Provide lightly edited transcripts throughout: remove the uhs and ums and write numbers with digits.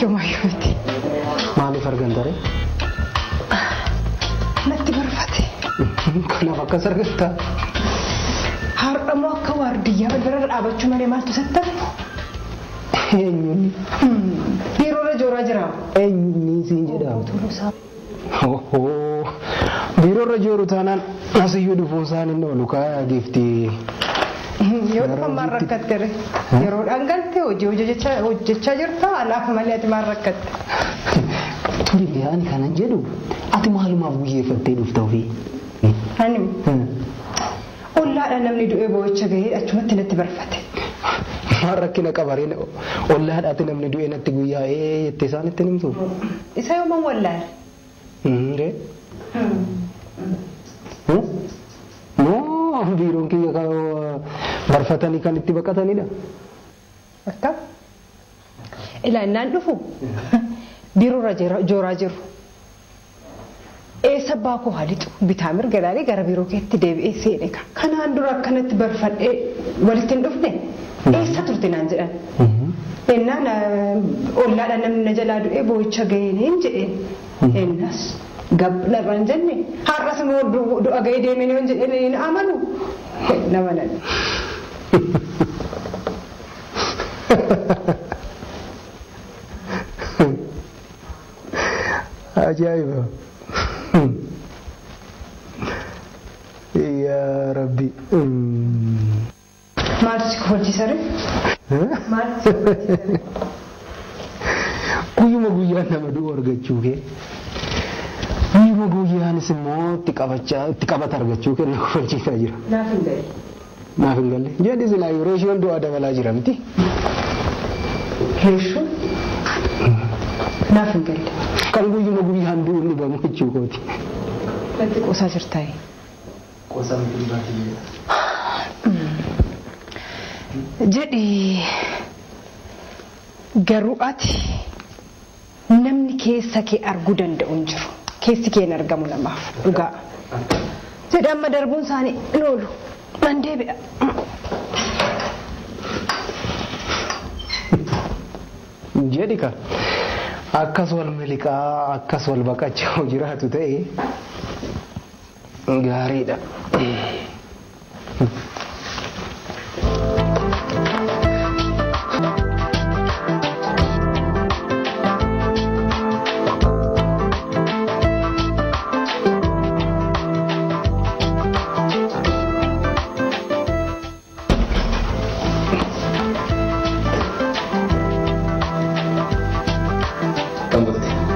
Lakkee homaayyuu miti. Maaliif argan taree? Natti barfate. Kanaaf akkas argatta. Har'a moo akka waardiyyaa balbala dhaabachuu malee maaltu sitti hafe? Eenyuun? Biiroorra jooraa jira. Eenyuun siin jedha. Biiroorra jooru taanaan asiyyuu dhufuun isaan hin oolu kaa giifti. Yoo dhufan maal rakkatte ree? Yeroodhaan galte hojii hojjechaa jirta anaaf malee ati maal rakkatte? Turi ani kanan jedhu ati maalumaaf guyyeeffattee dhufta ofii? Ani ollaadha namni du'ee boo'icha gahee achumatti natti barfate. Maal rakkina qabareen ollaadhaati namni du'ee natti guyyaa ee jettee isaan itti himtu? Isa yooman wallaale? Ree? Moo biiroon kiyya kan barfatanii kan itti baqatanidha? Akkam? Ilaa innaan dhufu biiroorra jooraa jiru. Eessa baakoo haalixu bitaa mirga ilaalee gara biiroo keetti deebi'ee seene ka. Kanaan dura akkanatti barfadhee walitti hin dhufne eessa turte naan jedhan. Ennaan ollaadha namni na jalaa du'ee boo'icha gaheen jedheen. Ennas gab narraan jenne har'as immoo du'a gahee deemeen yoon jedheen hin amanu nama nan. Ajaa'iba. Yaa Rabbi. Maaltu si kofalchiisa ree? Maaltu si kofalchiisa ree? Guyyuma guyyaan nama du'u argachuu kee. Guyyuma guyyaanis immoo itti qabachaa itti qabata argachuu kee na kofalchiisaa jira. Naaf hin galle. Naaf hin galle. Jedhi silaa reeshiyoon du'aa dabalaa jira miti. Reeshoon naaf hin galle. Kan guyyuma guyyaan du'uun dhibamu jechuu kooti. Natti qoosaa jirtaa? Qoosaa miti dhugaatii jedha. Jedhi garuu ati namni keessa kee arguu danda'u hin jiru. Keessi kee hin argamu namaaf dhugaa. Jedhi amma darbuun isaanii hin oolu. Nan deebi'a. Jedhi ka akkas wal miliqaa akkas wal baqachaa jiraatu ta'e gaariidha.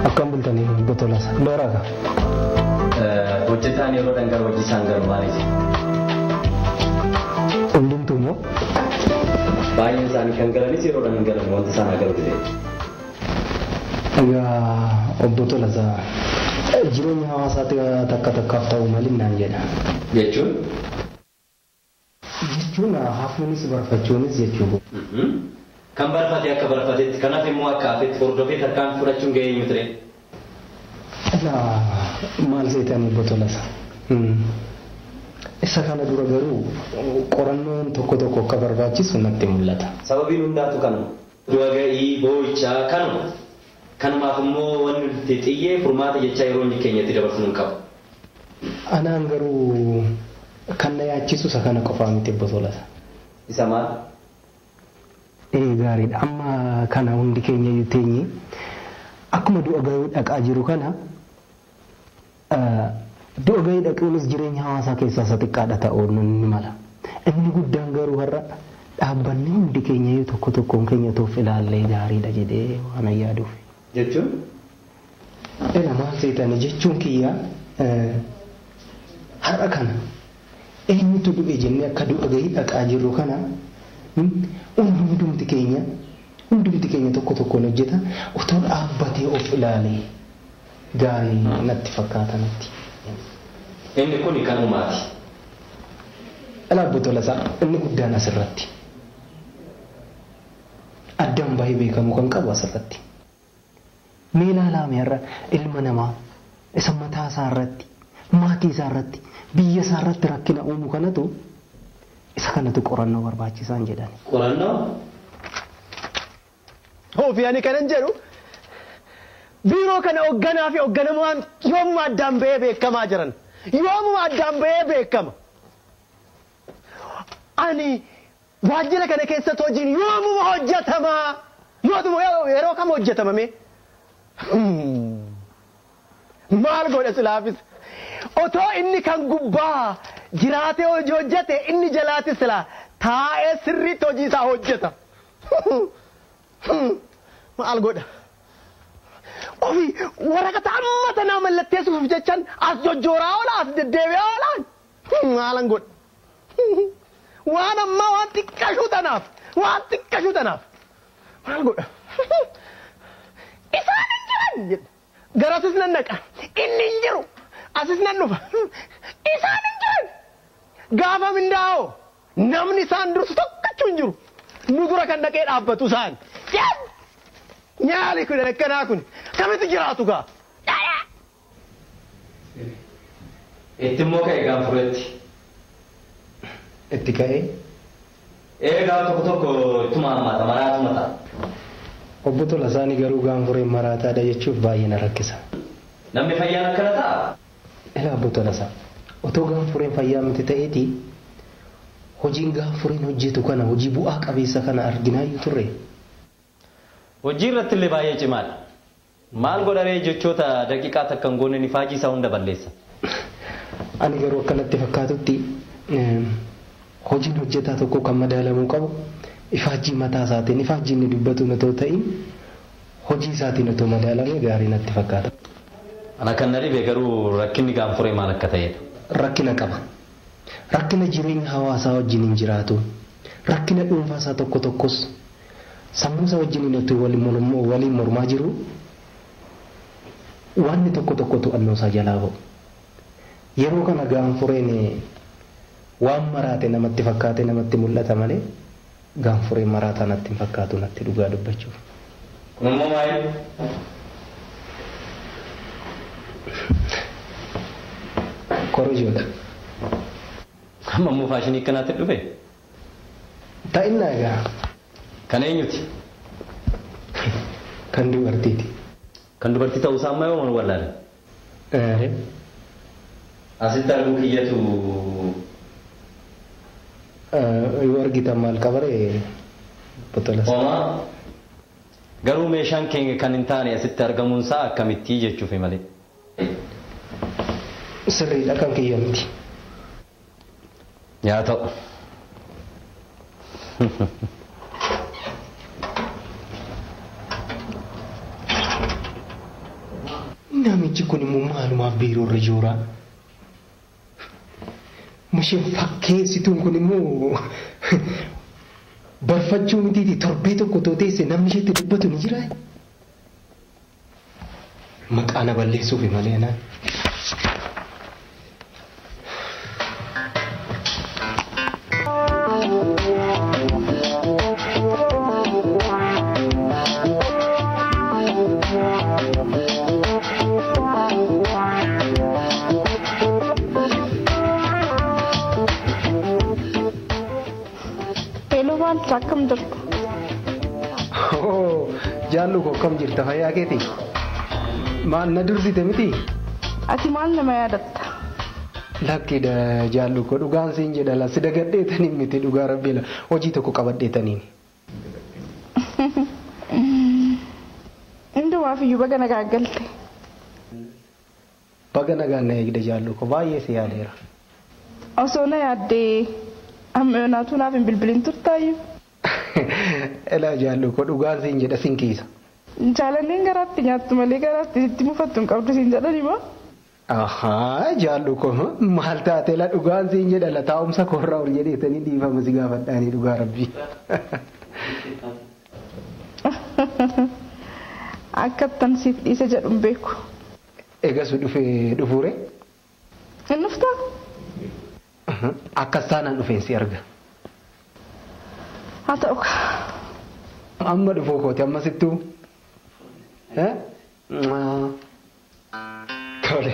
Akkam bultanii obbo Tolasaa? Looraa ka? Hojjetaan yeroo dhangala'oo hojii isaan galu maaliiti? Hundumtuu moo? Baay'een isaanii kan galanis yeroo dhangala'u wanti isaan agalu dide. Egaa obbo Tolasaa jireenya hawaasaatti takka takkaaf ta'u malee naan jedha. Jechuun? Jechuun hafuunis barfachuunis jechuudha. Kan barfate akka barfatetti kanaaf immoo akka hafetti hordofee tarkaanfii fudhachuun gahee eenyu ture? Egaa maal seetanii obbo Tolasaa? Isa kana dura garuu qorannoon tokko tokko akka barbaachisu natti mul'ata. Sababiin hundaatu kanuma. Du'a ga'ii boo'ichaa kanuma. Kanumaaf immoo wanni nuti xiyyee furmaata jechaa yeroo inni keenyatti dabarsinu hin qabu. Anaan garuu kan na yaachisu isa kana qofaa miti obbo Tolasaa. Isa maal? Gaariidha. Amma kana hundi keenya iyyuu teenye akkuma du'a ga'uu dhaqaa jiru kana du'a ga'ii dhaquunis jireenya hawaasaa keessaa isa xiqqaadha ta'uu ni mala. Inni guddaan garuu har'a dhaabbanni hundi keenya iyyuu tokko tokkoon keenya toof ilaallee gaariidha jedhee waan yaaduuf. Jechuun? Ela maal seetanii jechuun kiyya har'a kana eenyutu du'e jennee akka du'a ga'ii dhaqaa jirru kana hundumti keenya tokko tokkoon hojjeta otoo dhaabbatee of ilaalee gaarii natti fakkaata natti. Inni kun kan uumaati. Alaa obbo Tolasaa inni guddaan asirratti. Addaan bahee beekamu kan qabu asirratti. Mee ilaalaa mee har'a ilma namaa isa mataa isaa irratti, maatii isaa irratti, biyya isaa irratti rakkina uumu kanatu isa kanatu qorannoo barbaachisaan jedhan. Qorannoo? Ofii ani kanan jedhu Biiroo kana hoogganaa fi hoogganamaan yoomuma addaan bahee beekamaa jiran. Yoomuma addaan bahee beekama. Ani waajjira kana keessatti hojiin yoomuma hojjetamaa? Yootuma yeroo kam hojjetamame? Maal godha silaafis? Otoo inni kan gubbaa jiraatee hojii hojjete inni jalaati silaa taa'ee sirriitti hojii isaa hojjeta. Maal godha? Ofii waraqata amma tanaa mallatteessuuf jechan as jojjooraa oola as deddeebi'aa oolaan maalan godha? Waan ammaa waan xiqqashuu tanaaf waan xiqqashuu tanaaf maal godha? Isaan hin jiran jedha. Garasis nan naqa inni hin jiru asis nan dhufa isaan hin jiran. Gaafa mindaa'oo namni isaan dursu tokkochuu hin jiru. Nu dura kan dhaqee dhaabbatu isaan. Nyaali kun akkanaa kun kamitti jiraatu gaa? Itti immoo ka'e gaanfureetti. Itti ka'ee? Ee gaaf tokko tokko ittuma hammaata maraatuma ta'a. Obbo Tolasaanii garuu gaanfureen maraataadha jechuuf baay'ee na rakkisa. Namni fayyaan akkana ta'a? Ilaa obbo Tolasaa otoo gaanfureen fayyaa miti ta'eeti hojiin gaanfureen hojjetu kana hojii bu'aa qabeessa kana arginaayyuu turre. Hojii irratti illee baay'ee cimaadha. Maal godharee jechoota daqiiqaa takka hin goone ifaajii isaa hunda balleessa. Ani garuu akkanatti fakkaatutti hojiin hojjetaa tokko kan madaalamuu qabu ifaajii mataa isaatiin ifaajii inni dubbatu otoo ta'in hojii isaatiin otoo madaalamee gaarii natti fakkaata. Ana kan na dhibe garuu rakkinni gaanfuree maal akka ta'edha. Rakkina qaba. Rakkina jireenya hawaasaa wajjin hin jiraatu. Rakkina dhuunfaa isaa tokko tokkos sammuu isaa wajjin otoo waliin mormaa jiru wanni tokko tokko to'annoo isaa jalaa ba'u. Yeroo kana gaanfureen waan maraate namatti fakkaate namatti mul'ata malee gaanfureen maraataa natti hin fakkaatu natti dhugaa dubbachuuf. Kun immoo maali? Korojoodha. Amma immoo faashinii akkanaatti dhufe? Ta'innaa egaa. Kan eenyuti? Kan dubartiiti. Kan dubartii ta'uu isaa ammaa yooma nu wallaale? Asitti arguu kiyyatu. Yoo argitan maal qabaree obbo Tolasaa? Homaa garuu meeshaan keenya kan hin taane asitti argamuun isaa akkamittii jechuufi malee. Sirriidha kan kiyya miti. Yaa ta'u. Namichi kun immoo maalumaaf biiroo irra jooraa? Musheen fakkeessituun kun immoo barfachuu mitiiti torbee tokko otoo teesse namni isheetti dubbatu ni jiraa? Maqaa na balleessuufi malee anaan. Akkam jirta? Jaallu koo akkam jirta fayyaa keeti? Maal na dursite miti? Ati maal nama yaadatta? Lakkiidha jaallu koo dhugaan siin jedha la si dagadheetaniin miti dhugaa rabbiila hojii tokko qabadheetaniin. Hundumaaf iyyuu baga nagaa galte. Baga nagaan na eegde jaallu koo baay'ee si yaadeera. Osoo na yaaddee amma yoonaatu naaf hin bilbilin turtaayyuu. Elaa jaallu koo dhugaan siin jedha sin kiisa. Jaalanneen garaatti nyaattu malee garaatti sitti mufattu hin qabdu siin jedhan immoo. Ahaa jaallu koo maal taate la dhugaan siin jedha la taa'umsa koorraa ol jedheetanii dhiifama si gaafadhaanii dhugaa rabbii. Akkattan siif dhiise jedhu hin beeku. Egasu dhufee dhufuure? Hin dhuftaa? Akkas taanaan dhufeen si arga. Haa ta'u. Amma dhufuu kooti amma sittuu. Tole.